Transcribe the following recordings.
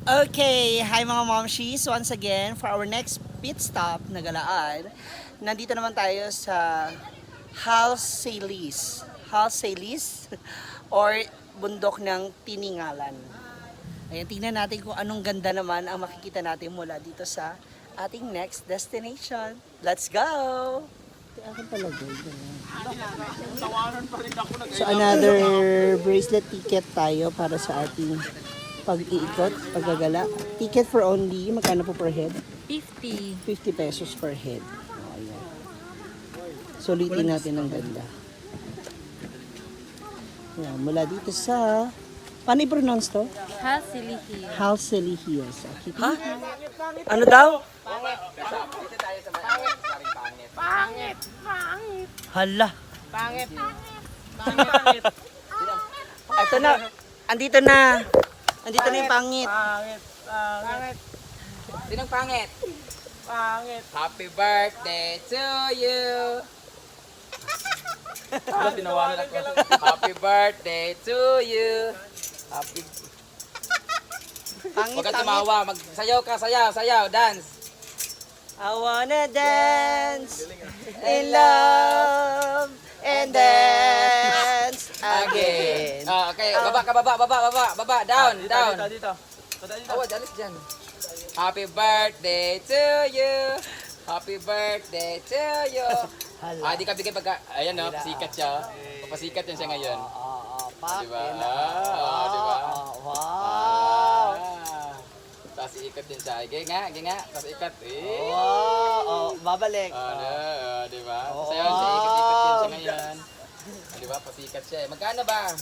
Okay, hi mga momshies. Once again, for our next pit stop na galaan, nandito naman tayo sa Halselis. Halselis or bundok ng Tiningalan. Ayan, tingnan natin kung anong ganda naman ang makikita natin mula dito sa ating next destination. Let's go! Akin talaga. So another bracelet ticket tayo para sa ating pag-iikot, paggagala. Ticket for only, magkano po per head? 50. 50 pesos per head. Oh, ayan. Sulitin natin ang ganda. Ayan, mula dito sa, paano i-pronounce to? Hasilihi. Halselihiyas. Ha? Ano daw? Pangit. Pangit. Hala. Pangit. Ito na. Andito na. Andito na yung pangit. Pangit. Sinong pangit? Pangit. Happy birthday to you! Tinawanan ako. Happy birthday to you! Happy... Pangit, Huwag ka pangit. tumawa. Magsayaw ka, sayaw, dance. I wanna dance in love and dance again. Okay, baba, down. Dito. Awa, dalis dyan. Happy birthday to you! Happy birthday to you! Di ka bigay pagka... Ayan o, pasikat siya. Papasikat yan siya ngayon. Diba? Diba? Wow. Tapos iikot din siya. Ige nga. Tapos ikat. Wow. Babalik. Diba? Tapos ayun, siya ikot-ikot din siya ngayon. Diba? Pasikat siya. Magkano ba?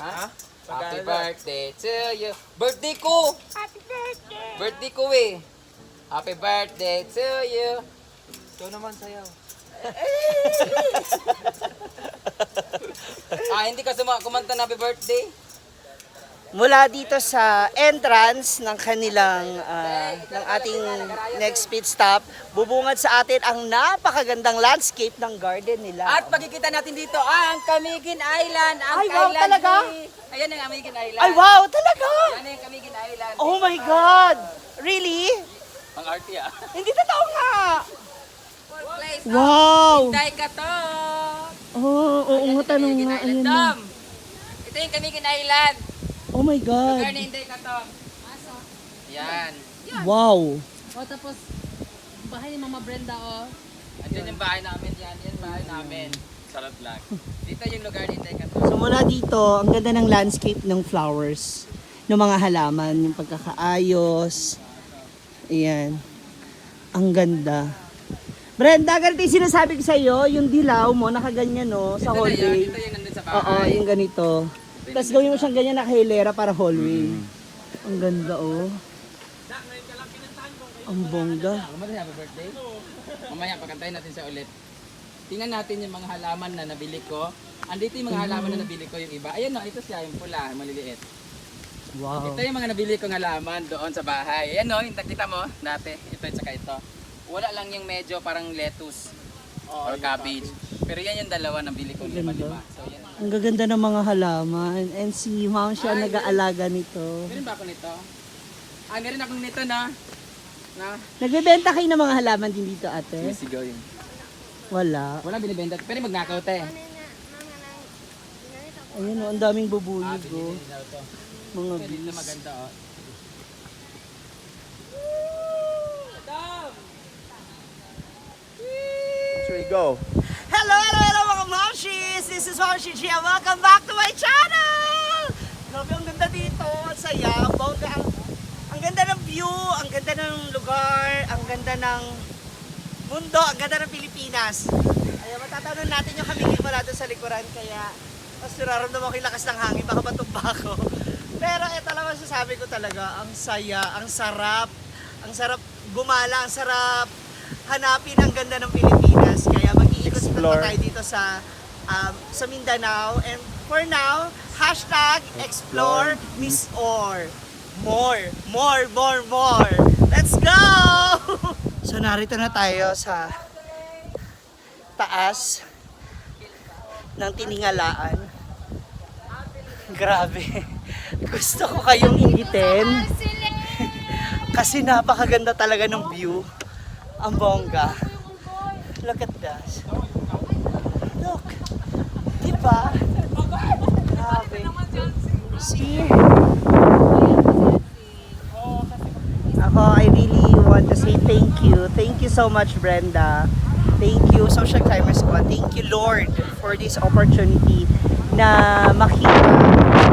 Ha? Happy birthday to you. Birthday ko! Happy birthday. Birthday ko eh. Happy birthday to you. Ikaw naman sayaw. Hindi ka kumanta na happy birthday? Mula dito sa entrance ng kanilang ng ating next pit stop, bubungad sa atin ang napakagandang landscape ng garden nila. At makikita natin dito ang Camiguin Island. Ang Ay, wow, Island talaga? Tree. Ayan ang Camiguin Island. Ay, wow, talaga! Yan ang Camiguin Island. Oh my God! Really? Ang arty ah. Hindi totoo nga! Place Wow! Inday ka to. Oo nga, tanong Camiguin nga. Island. Ayan na. Tom, ito yung Camiguin Island. Oh my God! Lugar ni Inday ka to. Yan. Wow! O tapos, bahay ni Mama Brenda o. Andyan yung bahay namin. Yan bahay namin. Sarap lang. Dito yung lugar ni Inday ka to. So mula dito, ang ganda ng landscape ng flowers, ng mga halaman, yung pagkakaayos. Ayan. Ang ganda. Brenda, ganito yung sinasabi ko sa'yo, yung dilaw mo, nakaganyan no, sa hallway. Dito yung nandun sa Oo, bahay. yung ganito. Tapos gawin mo siyang ganyan nakahilera para hallway. Ang ganda oh. Ang bongga. Mamaya happy birthday. Mamaya pakantayin natin siya ulit. Tingnan natin yung mga halaman na nabili ko. Andito yung mga halaman na nabili ko yung iba. Ayan no, ito siya yung pula, maliliit. Wow. Ito yung mga nabili kong halaman doon sa bahay. Ayan no, yung nakita mo dati. Ito at saka ito. Wala lang yung medyo parang lettuce or cabbage. Pero yan yung dalawa nabili kong lima-lima. So yan. Ang gaganda ng mga halaman. And si Ma'am siya nag-aalaga nito. Meron ba ako nito? Meron akong nito na. Nagbebenta kayo ng mga halaman din dito ate? Sigaw yun. Wala. Wala binibenta. Pero magnakaw te. Ayun oh, ang daming bubuyog oh. Binili daw to. Mga Pero dito bees. maganda oh. Should we go? Hello mga momshies! This is Momshi Gia. Welcome back to my channel! Grabe, ang ganda dito. Ang saya. Bongga. Ang ganda ng view. Ang ganda ng lugar. Ang ganda ng mundo. Ang ganda ng Pilipinas. Ayun, matatanong natin yung kamigil pala doon sa likuran. Kaya, mas nararamdaman ko yung lakas ng hangin. Baka matumba ako. Pero ito lang masasabi ko talaga. Ang saya. Ang sarap. Ang sarap gumala. Ang sarap hanapin ang ganda ng Pilipinas. Kaya mag-iikot Explore. tayo dito sa Mindanao. And for now, hashtag explore Miss Or. More. Let's go! So narito na tayo sa taas ng Tiningalaan. Grabe. Gusto ko kayong ingitin. Kasi napakaganda talaga ng view. Ang bongga. Look at this. Look. Diba? Grabe. See? Ako, I really want to say thank you. Thank you so much, Brenda. Thank you, Social Climber Squad. Thank you, Lord, for this opportunity na makita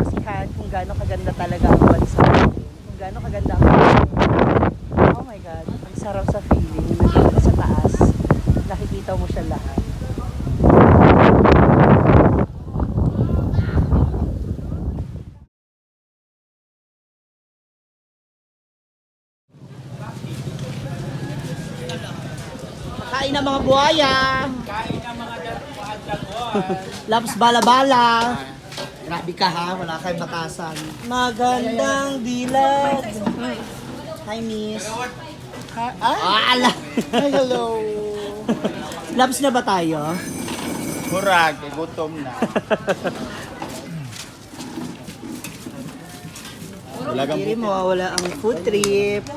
kasihan kung gaano kaganda talaga ang bansa. Kung gaano kaganda ang oh my God, ang sarap sa feeling. Nandito ka sa taas, nakikita mo siya lahat. Kain ng mga buhaya. Kain ng mga daguan. Labs bala-bala. Grabe ka ha, wala kayong batasan. Magandang dilag. Hi, miss. Ala. Hello. Labs na ba tayo? Hurag, gutom na. Hindi mo, wala ang food trip.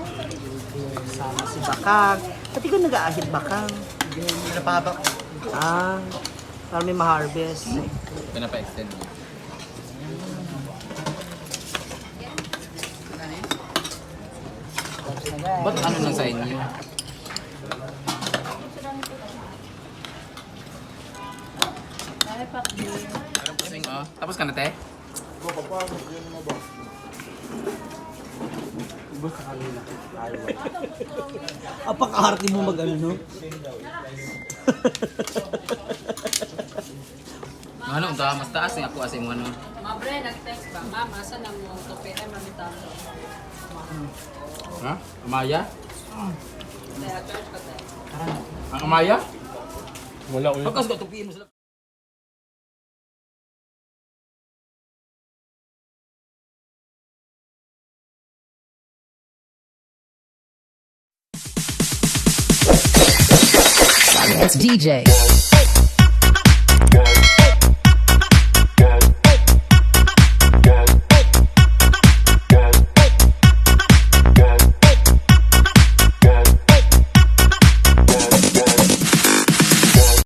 Sama si Bakang. Pati ko nag-aahit Bakang. Pinapabak. Ah, para may ma-harvest. Pinapa-extend. Ba't ano lang sa inyo? Parang pusing, oh. Tapos ka na, te? Apakaharte mo mag-ano, no? Ano, unta, mas taas nga ako kasi mo ano. Mabre, nag-text ba? Ma'am, asa na mo tope ay mamita. Ha? Amaya? Kaya charge ka tayo. Ang Amaya? Wala ulit. Pagkas ka, tupiin mo sila. It's DJ.